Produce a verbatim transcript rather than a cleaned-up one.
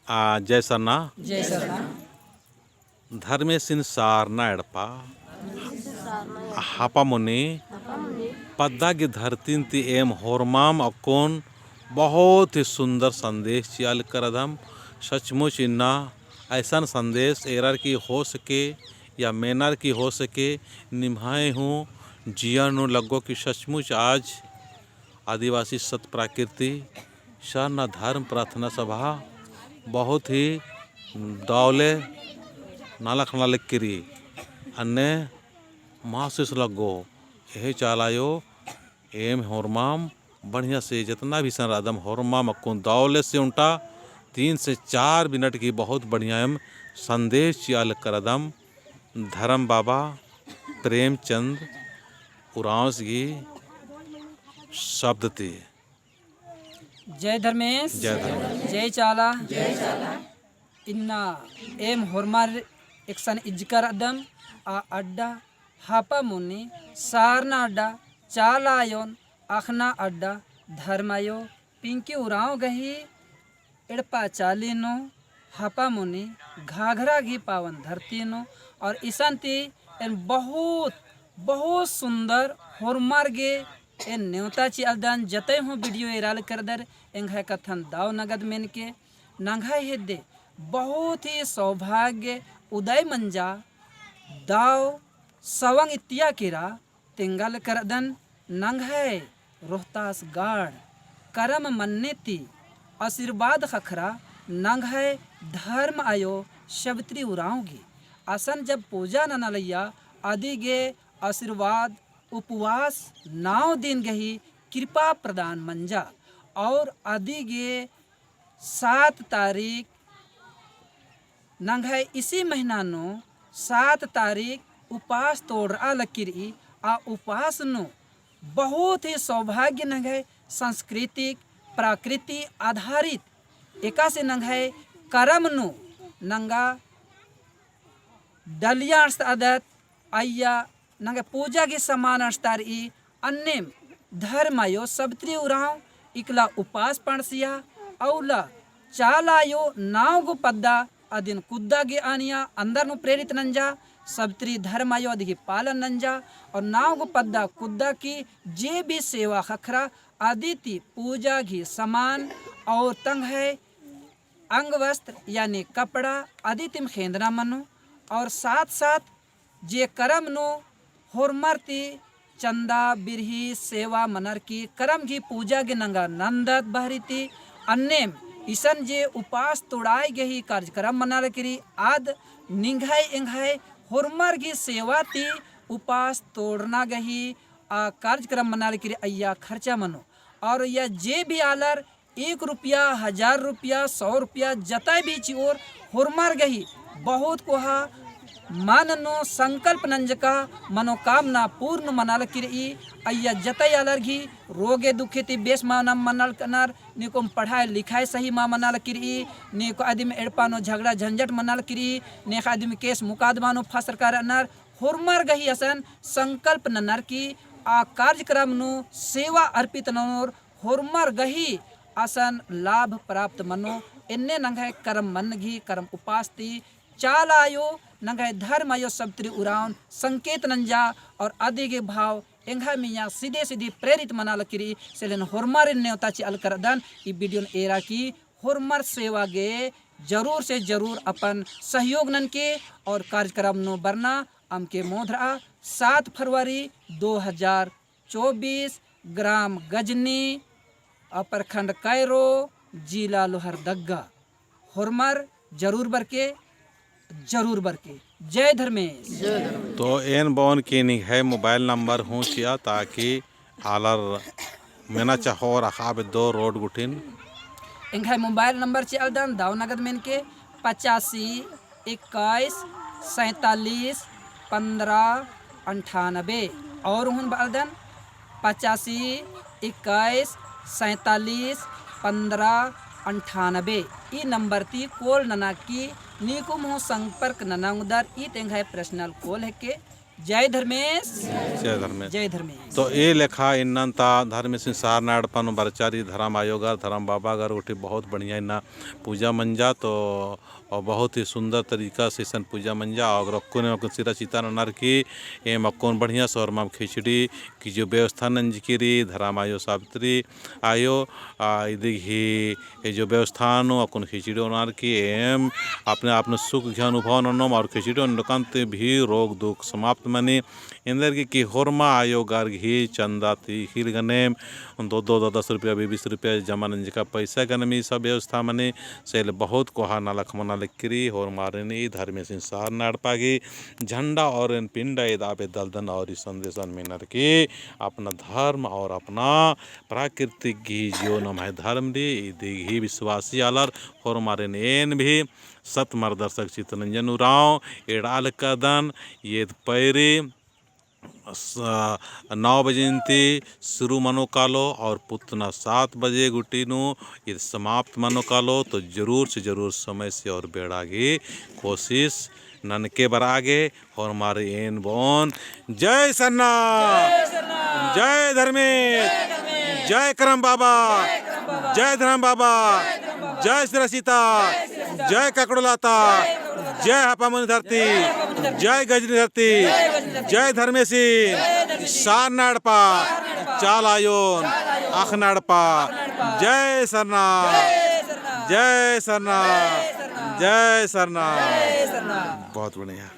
आ, जय सरना। जय सरना। धर्मेसिन सारना एड़पा हापामुनी पद्दा गही धरतीन ती एम होरमाम अक्कुन बहुत ही सुंदर संदेश चिआ लगदम। सचमुच इन्ना ऐसन संदेश एरर की हो सके या मेनर की हो सके, निम्है हूँ जिया नू लग्गो कि सचमुच आज आदिवासी सत प्रकृति सरना धर्म प्रार्थना सभा बहुत ही दौले नालख नालख किरी अन्ने महसूस लग्गो। एहे चाला आयो एम होरमाम बढ़िया से जितना भी सन रअदम होरमाम अक्कुन दौले से उन्टा तीन से चार मिनट की बहुत बढ़िया एम संदेश चिआ लगदम। धर्म बाबा प्रेमचंद उराँवस गही शब्द ती। जय धर्मेस। जय धर्मेस। जय चाला। जय चाला। इन्ना एम होरमर एकसन इजकर अदम आ अड्डा हापामुनी सारना अड्डा चाला आयोन अखना अड्डा धर्म आयो पिंकी उराँव गही एड़पा चाली नू हापामुनी घाघरा गही पावन धरती नू और इसन ती एन बहुत, बहुत सुंदर होरमर गे एन नेवता चिअलदन। जतई हूँ video एरा लगदर एंग्है कत्थन दव नगद मेनके नंग्है हेद्दे बहुत ही सौभाग्य उदय मंजा। दव सवंग इत्तिया केरा तेंगा लगदन नंग्है रोहतास गढ़ करम मन्ने ती आशीर्वाद ख़क्खरा नंग्है धर्म आयो सवित्री उराँव गही। असन जब पूजा नना लगिया अदी गे आशीर्वाद उपवास नौ दिन गही कृपा प्रदान मंजा और अदी गे सात तारीख नंग्है इसी महीना नू सात तारीख उपास तोड़रआ लगी रई। आ उपास नू बहुत ही सौभाग्य नंग्है सांस्कृतिक प्रकृति आधारित एकासे नंग्है करम नू नंगा डलिया अंड़सदत अइय्या नंग्है पूजा गही समान अंड़सता रई। अन्नेम धर्म आयो सवित्री उराँव इकला उपास पंड़सिया अउला चाला आयो नौ गो पद्दा अदिन कुद्दा गे आनिया अंदर नू प्रेरित नंजा। सवित्री धर्म आयो अदी गही पालन नंजा और नौ गो पद्दा कुद्दा की जे भी सेवा ख़क्खरा अदी ती पूजा गही समान और तंग्है अंग वस्त्र यानी कपड़ा अदी तिम खेंदना मनो और साथ साथ जे करम नू होरमर ती चंदा बिरही सेवा मनर की करम गही पूजा गे नंगा नंदत बहरी ती अन्नेम इसन जे उपास तोड़ाई गही कार्यक्रम मना लगी रई आद निंग्है एंग्है होरमर गही सेवा ती उपास तोड़ना गही आ कार्यक्रम मना लगी रई अइय्या खर्चा मनो और अइय्या जे भी आलर एक रुपया, हजार रुपया, सौ रुपया जतई भी चिओर होरमर गही बहुत कोहा मन नू संकल्प नंजका मनोकामना पूर्ण मना लगी रई। अइय्या जतई आलर गही रोगे दुखे ती बेस मा नम मना लगी रअनर, नेकोम पढ़ाई लिखाई सही मा मना लगी रई, नेकोम अदिम एड़पा नू झगड़ा झंझट मना लगी रई, नेकोम अदिम केस मुकदमा नू फसरका रअनर, होरमर गही असन संकल्प ननर की आ कार्यक्रम नू सेवा अर्पित ननोर होरमर गही असन लाभ प्राप्त मनो। एन्ने नंग्है करम मन्न गही करम उपास ती चाला आयो नंग्है धर्म आयो सवित्री उराँवन संकेत नंजा और अदी गही भाव एंग्है मइय्याँ सीधे सीधे प्रेरित मना लगी रई। से लेन होरमर नेवता चिआ लगदन ई video न एरा की होरमर सेवा गे जरूर से जरूर अपन सहयोग ननके और कार्यक्रम नू बरना अमके मोधरआ। सात फरवरी दो हजार चौबीस, ग्राम गजनी, अ, प्रखंड कैरो, जिला लोहरदग्गा। होरमर जरूर बरके, जरूर बरके। जय धर्मेस। तो एन बओन कि निंग्है mobile number हूँ चिआ, ताकि आलर मेना चहोर अख़आ बेद्दो रोड गुट्ठिन। एंग्है mobile number चिआ लगदन दव नगद मेनके पचासी इक्कीस सैंतालीस पन्द्रह अंठानबे। और हूँ बआ लगदन पचासी इक्कीस सैंतालीस पन्द्रह अंठानबे। ई number ती call नना की नीकुम हूँ संपर्क नना ओंगदर। ई तेंग्है personal call हेके। जय धर्मेस। जय धर्मेस। जय धर्मेस। तो ए लेखा इन्नन ता धर्मेसिन सारना एड़पा नू बरचा रई धरम आयोगर, धरम बाबागर गुट्ठी बहुत बढ़िया इन्ना पूजा मंजा। तो और बहुत ही सुंदर तरीका से इसन पूजा मंजा। और अक्कुन, अक्कुन सिरा चिता ननर की एम अक्कुन बढ़िया से होरमाम खिचड़ी की जो व्यवस्था नंजकी रई, धरम आयो सावित्री आयो, आ, इदी गही ए जो व्यवस्था नू अक्कुन खिचड़ी ओनर की एम अपने आप नू सुख गही अनुभव ननोम और खिचड़ी ओनर कांते भी रोग दुख समाप्त मनी। एन्देरगे कि होरमा आयोगर गही चंदा ती ख़िल गनेम दो दो दस दस रुपया, बीस बीस रुपया जमा नंजका पैसा गनेम ई सब व्यवस्था मनी। से ले बहुत कोहा नलख मना लगी रई। होरमारिन ई धर्मेसिन सारना एड़पा गही झंडा और एन पिंडा एदा बेद्दालदन और ई संदेशन मेनर की अपना धर्म और अपना प्राकृतिक गही जो नम्है धर्म रई, इदी गही विश्वासी आलर होरमारिन एन भी सत मार्गदर्शक चितरंजन उराँव एड़आ लगदन। ईद पैरी स-, नौ बजे ती शुरू मनो कालो और पुतना सात बजे गुट्ठी नू ईद समाप्त मनो कालो। तो जरूर से जरूर समय से और बेड़ा गही कोशिश ननके बरआ गे। होरमारिन एन बओन जय सरना, जय सरना। जय धर्मेस, जय धर्मेस। जय करम बाबा, जय करम बाबा। जय धर्म बाबा, जय धर्म बाबा। जय सिरासिता, जय सिरासिता। जय ककड़ोलता, जय ककड़ोलता। जय हपामुनी धरती, जय हपामुनी धरती। जय गजनी धरती, जय गजनी धरती। जय धर्मेसिन, जय धर्मेसिन। सारना एड़पा, सारना एड़पा। चाला आयोन, चाला आयोन। अख़ना एड़पा। अख़ना एड़पा। जय सरना, जय सरना। जय सरना, जय सरना। जय सरना। जय सरना। बहुत बढ़िया।